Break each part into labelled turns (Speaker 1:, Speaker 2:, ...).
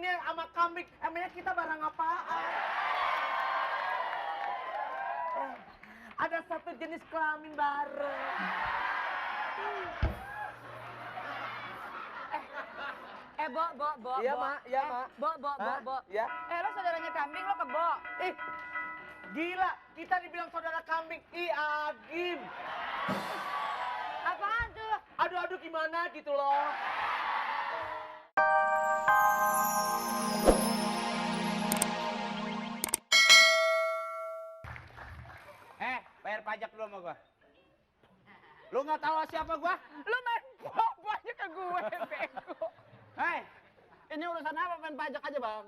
Speaker 1: ini sama kambing, emangnya kita barang apaan? Ada satu jenis kelamin bareng.
Speaker 2: Bo.
Speaker 1: Iya, Mak. Iya, Mak.
Speaker 2: Bo.
Speaker 1: Ya.
Speaker 2: Lo saudaranya kambing, lo kebo.
Speaker 1: Ih, gila. Kita dibilang saudara kambing. Ih, Agim.
Speaker 2: Apaan tuh?
Speaker 1: Aduh, gimana gitu loh.
Speaker 3: Bayar pajak dulu sama gua. Lu nggak tahu siapa gua?
Speaker 2: Lo main bobo aja ke gue, bego.
Speaker 3: Ini urusan apa main pajak aja, Bang?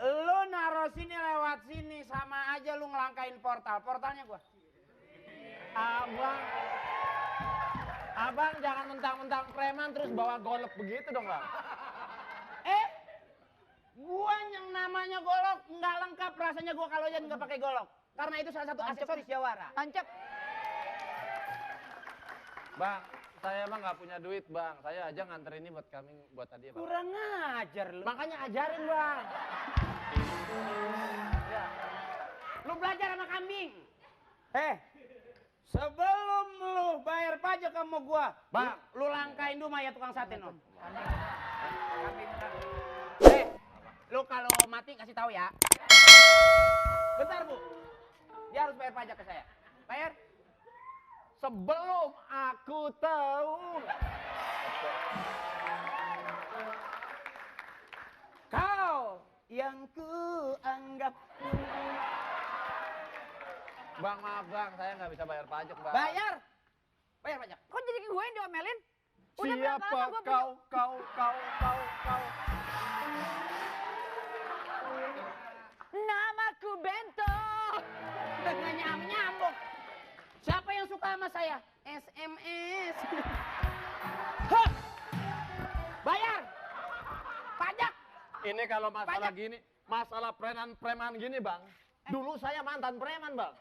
Speaker 3: Lu naruh sini lewat sini sama aja lu ngelangkain portal. Portalnya gua.
Speaker 4: Abang jangan mentang-mentang preman terus bawa golok begitu dong, Bang.
Speaker 3: Gua yang namanya golok nggak lengkap rasanya gua kalau aja nggak pakai golok. Karena itu salah satu aksesoris jawara.
Speaker 2: Tancap.
Speaker 4: Bang, saya emang nggak punya duit, Bang. Saya aja nganter ini buat kambing buat tadi, Bang.
Speaker 3: Kurang ajar lu.
Speaker 4: Makanya ajarin, Bang.
Speaker 3: Ya. Lu belajar sama kambing. Sebelum lu bayar pajak sama gua,
Speaker 4: Bang,
Speaker 3: lu langkain dulu mayat tukang sate, no. Lu kalau mati kasih tahu ya. Bentar, Bu. Dia harus bayar pajak ke saya. Bayar.
Speaker 4: sebelum aku tahu.
Speaker 3: Kau yang ku anggap.
Speaker 4: Bang, maaf, Bang. Saya nggak bisa bayar pajak, Bang.
Speaker 3: Bayar. Bayar pajak.
Speaker 2: Kok jadi gue yang diomelin? Udah berapa
Speaker 4: Siapa
Speaker 2: lama gue
Speaker 4: kau?
Speaker 2: Namaku Bento.
Speaker 3: Nggak nyambung. Siapa yang suka sama saya? SMS. Hah! Bayar. Pajak.
Speaker 4: Ini kalau masalah
Speaker 3: Pajak.
Speaker 4: gini, masalah preman gini, Bang. Dulu saya mantan preman, Bang.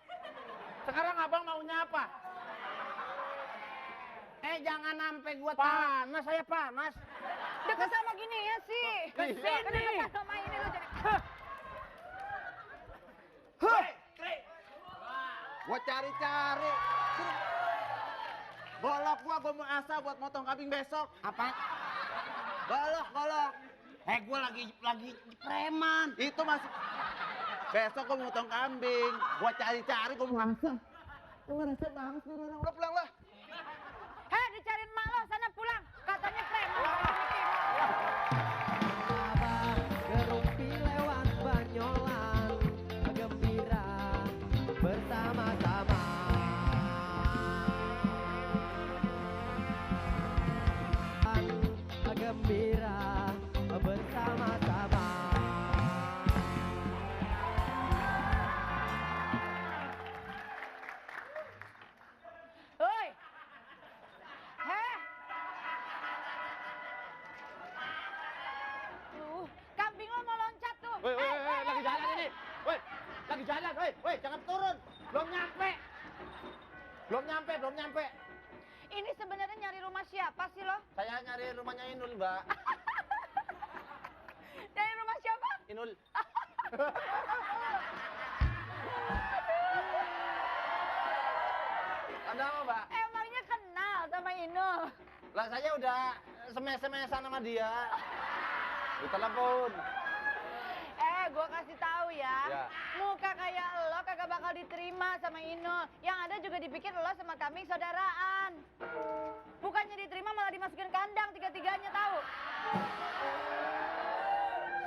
Speaker 3: Sekarang abang maunya apa? Jangan sampai gua
Speaker 4: Panas, saya panas.
Speaker 2: Deket sama gini ya sih.
Speaker 4: Kesini.
Speaker 2: Kedekatan sama ini lo jadi.
Speaker 5: Gua cari-cari. Golok gua mau asal buat motong kambing besok.
Speaker 3: Apa?
Speaker 5: Golok.
Speaker 3: Gua lagi preman.
Speaker 5: Itu masih besok gua mau motong kambing. Gua cari-cari gua mau asal. Gua rasa banget nih orang. Udah pulang lah.
Speaker 2: Heh, dicariin mak lo, sana pulang. Katanya preman.
Speaker 6: Gerumpi lewat Banyolan, gembira bersama-sama. Gembira bersama-sama.
Speaker 2: Hoi. Heh. Kambing lo mau loncat tuh.
Speaker 4: Woi, lagi jalan ini. Woi, lagi jalan. Woi, jangan turun. Belum nyampe.
Speaker 2: Ini sebenarnya nyari rumah siapa sih lo?
Speaker 4: Saya nyari rumahnya Inul, Mbak.
Speaker 2: Nyari rumah siapa?
Speaker 4: Inul. Ada apa, Mbak?
Speaker 2: Emangnya kenal sama Inul?
Speaker 4: Lah saya udah semes-semesan sama dia. Di telepon.
Speaker 2: Gua kasih tahu ya.
Speaker 4: Ya.
Speaker 2: Muka kayak lo kagak bakal diterima sama Inul. Yang ada juga dipikir lo sama kambing saudaraan. Bukannya diterima malah dimasukin kandang tiga-tiganya tahu.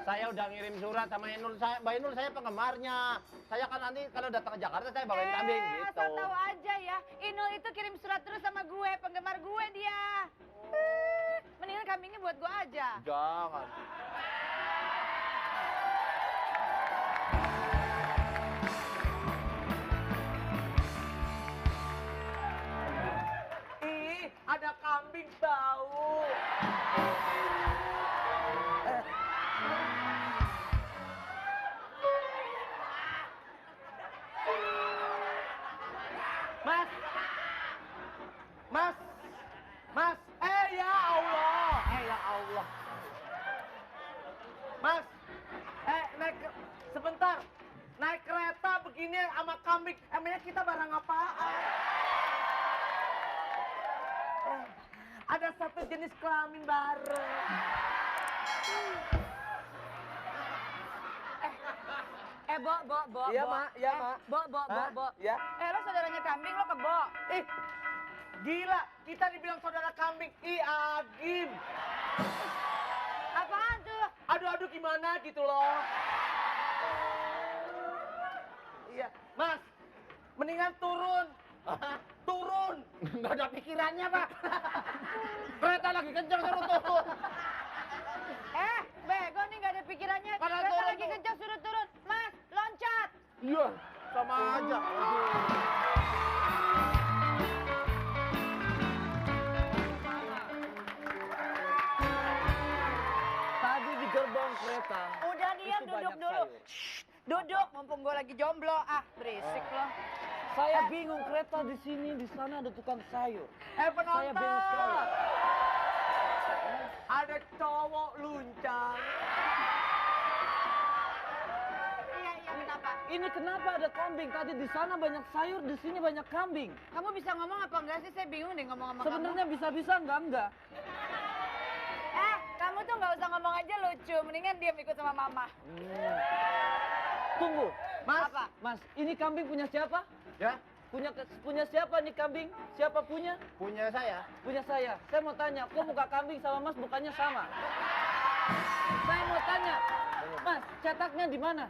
Speaker 4: Saya udah ngirim surat sama Inul. Mbak Inul saya penggemarnya. Saya kan nanti kalau datang ke Jakarta saya bawain kambing gitu.
Speaker 2: Asal tahu aja ya. Inul itu kirim surat terus sama gue, penggemar gue dia. Mendingan kambingnya buat gue aja.
Speaker 4: Jangan.
Speaker 1: Ih, ada kambing tahu. Mas. Ya Allah.
Speaker 3: Ya Allah.
Speaker 1: Mas, sebentar. Naik kereta begini sama kambing, emangnya kita barang apaan? Ada satu jenis kelamin baru.
Speaker 2: Bo.
Speaker 1: Iya, Mak. Iya, Mak.
Speaker 2: Bo.
Speaker 1: Ya.
Speaker 2: Lo saudaranya kambing, lo kebo.
Speaker 1: Ih, gila, kita dibilang saudara kambing. Ih, Agim.
Speaker 2: Apaan tuh?
Speaker 1: Aduh, gimana gitu loh. Iya, Mas, mendingan turun. Turun.
Speaker 3: Nggak ada pikirannya, Pak. Kereta lagi kencang suruh turun.
Speaker 2: Bego nih gak ada pikirannya.
Speaker 3: Pada
Speaker 2: Kereta
Speaker 3: turun
Speaker 2: lagi
Speaker 3: tuh.
Speaker 2: kencang suruh turun. Mas, loncat.
Speaker 3: Iya, sama aja.
Speaker 6: Tadi di gerbong kereta.
Speaker 2: Udah diam,
Speaker 6: Itu
Speaker 2: duduk
Speaker 6: banyak
Speaker 2: dulu.
Speaker 6: sayur.
Speaker 2: Shh, duduk, mumpung gue lagi jomblo. Berisik lo.
Speaker 6: Saya bingung kereta di sini, di sana ada tukang sayur. Saya
Speaker 1: Penonton.
Speaker 6: bingung sekali.
Speaker 1: Ada cowok luncang.
Speaker 2: Iya, kenapa?
Speaker 6: Ini kenapa ada kambing? Tadi di sana banyak sayur, di sini banyak kambing.
Speaker 2: Kamu bisa ngomong apa enggak sih? Saya bingung deh ngomong sama
Speaker 6: Sebenarnya bisa-bisa enggak?
Speaker 2: kamu. Kamu tuh nggak usah ngomong aja lucu. Mendingan diam ikut sama mama.
Speaker 6: Tunggu,
Speaker 1: Mas,
Speaker 2: Apa?
Speaker 6: Mas, ini kambing punya siapa?
Speaker 3: Ya,
Speaker 6: Punya siapa nih kambing? Siapa punya?
Speaker 3: punya saya.
Speaker 6: Punya saya. Saya mau tanya, kok muka kambing sama Mas bukannya sama? Saya mau tanya, Mas, cetaknya di mana?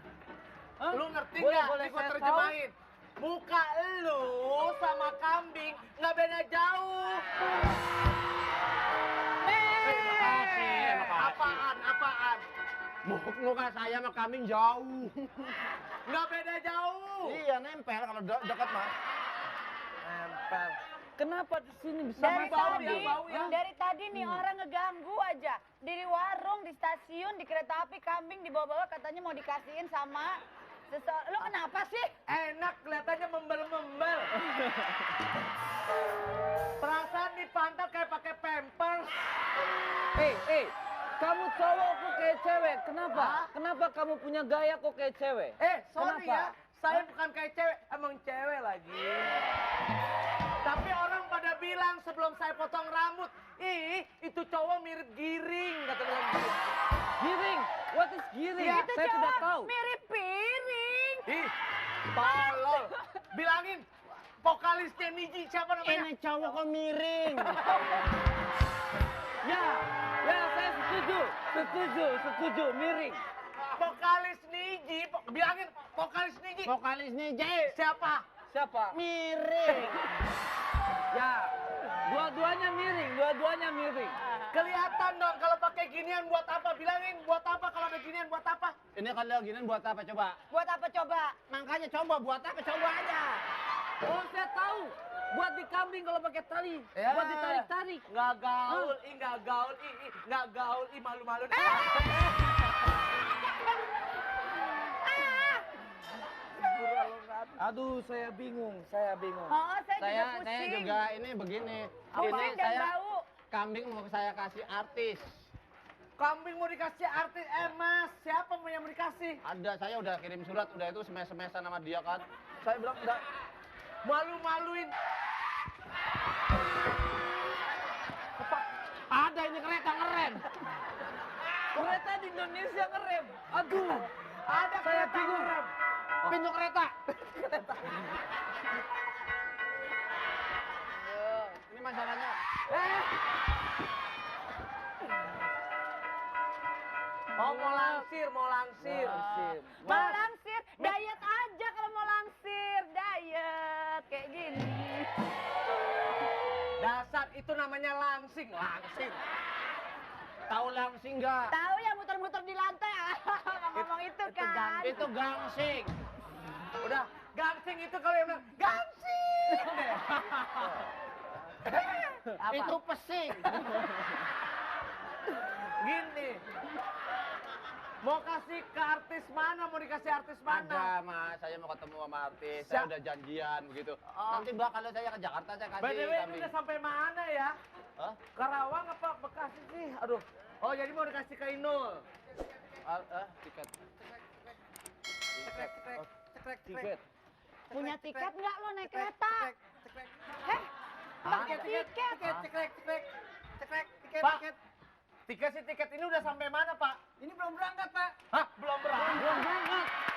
Speaker 6: Hah?
Speaker 1: lu ngerti
Speaker 6: Boleh
Speaker 1: nggak? Nih gua
Speaker 6: saya
Speaker 1: terjemahin. Muka lu sama kambing nggak beda jauh.
Speaker 3: Makasih.
Speaker 1: Apaan?
Speaker 3: Muka saya sama kambing jauh.
Speaker 1: Nggak beda jauh.
Speaker 3: Iya, nempel kalau dekat, Mas.
Speaker 1: Nempel.
Speaker 6: Kenapa di sini bisa
Speaker 2: Dari
Speaker 6: makan
Speaker 1: bau
Speaker 2: tadi,
Speaker 1: ya, bau ya.
Speaker 2: dari tadi nih orang ngeganggu aja. Di warung, di stasiun, di kereta api, kambing dibawa-bawa katanya mau dikasihin sama seseorang. Lu kenapa sih?
Speaker 1: Enak kelihatannya membel-membel. Perasaan di pantat kayak pakai pampers.
Speaker 6: Kamu cowok kok kayak cewek? Kenapa? Kenapa kamu punya gaya kok kayak cewek?
Speaker 1: Sorry
Speaker 6: Kenapa?
Speaker 1: ya, saya bukan kayak cewek, emang cewek lagi. Tapi orang pada bilang sebelum saya potong rambut, ih itu cowok mirip giring, kata bilang gitu.
Speaker 6: Giring? What is giring?
Speaker 2: Itu
Speaker 6: Saya tidak
Speaker 2: cowok
Speaker 6: tahu.
Speaker 2: mirip piring.
Speaker 1: Ih, tolol. Bilangin, vokalisnya Niji siapa namanya?
Speaker 3: Ini cowok kok miring.
Speaker 6: Ya, saya setuju, miring.
Speaker 1: Vokalis Niji, bilangin vokalis Niji.
Speaker 3: Vokalis nih, J.
Speaker 1: Siapa?
Speaker 6: Siapa?
Speaker 3: Miring.
Speaker 6: Ya, dua-duanya miring.
Speaker 1: Kelihatan dong kalau pakai ginian buat apa? Bilangin buat apa kalau ada ginian buat apa?
Speaker 3: Ini kalau ginian buat apa coba?
Speaker 2: Buat apa coba?
Speaker 3: Makanya coba buat apa? Coba aja.
Speaker 6: Oh, saya tahu. Buat di kambing kalau pakai tali.
Speaker 1: Ya.
Speaker 6: Buat ditarik-tarik.
Speaker 1: Nggak gaul, nggak gaul, malu-malu.
Speaker 6: Aduh, saya bingung.
Speaker 2: Oh, saya juga pusing.
Speaker 3: Saya juga ini begini.
Speaker 2: Pusing
Speaker 3: Ini
Speaker 2: dan
Speaker 3: saya
Speaker 2: bau.
Speaker 3: kambing mau saya kasih artis.
Speaker 1: Kambing mau dikasih artis, Mas, siapa mau yang mau dikasih?
Speaker 3: Ada, saya udah kirim surat, udah itu semes-semesan sama dia kan. Saya bilang enggak.
Speaker 1: Malu-maluin.
Speaker 3: Ada ini kereta ngerem.
Speaker 6: Kereta di Indonesia ngerem. Aduh,
Speaker 1: Ada
Speaker 6: saya
Speaker 1: kereta
Speaker 6: bingung.
Speaker 1: ngerem.
Speaker 3: Pintu kereta. Ini masalahnya.
Speaker 1: Oh, mau langsir.
Speaker 2: Mau langsir, diet aja kalau mau langsir. Diet, kayak gini.
Speaker 1: Dasar itu namanya langsing.
Speaker 3: Tahu langsing enggak?
Speaker 2: Tahu ya muter-muter di lantai. Ngomong itu kan.
Speaker 3: Itu gangsing.
Speaker 1: Udah, gangsing itu kalau yang bilang gangsing. Apa?
Speaker 3: Itu pesing.
Speaker 1: Gini. Mau kasih ke artis mana? Mau dikasih artis mana?
Speaker 3: Ada, Mas. Saya mau ketemu sama artis.
Speaker 1: Siap.
Speaker 3: Saya udah janjian begitu.
Speaker 1: Oh.
Speaker 3: Nanti Mbak kalau saya ke Jakarta saya kasih
Speaker 1: By the way, ini
Speaker 3: kambing.
Speaker 1: udah sampai mana ya?
Speaker 3: Hah?
Speaker 1: Karawang apa Bekasi sih? Aduh. Oh, jadi mau dikasih ke Inul.
Speaker 3: Tiket.
Speaker 1: cekrek, cekrek, cekrek, cekrek.
Speaker 2: Punya tiket nggak lo naik kereta? Heh, pakai tiket.
Speaker 1: Tiket, cekrek, cekrek, cekrek, tiket,
Speaker 4: Pak.
Speaker 1: tiket. Tiket ini udah sampai mana, Pak?
Speaker 3: Ini belum berangkat, Pak.
Speaker 1: Hah, belum berangkat.
Speaker 6: Belum berangkat.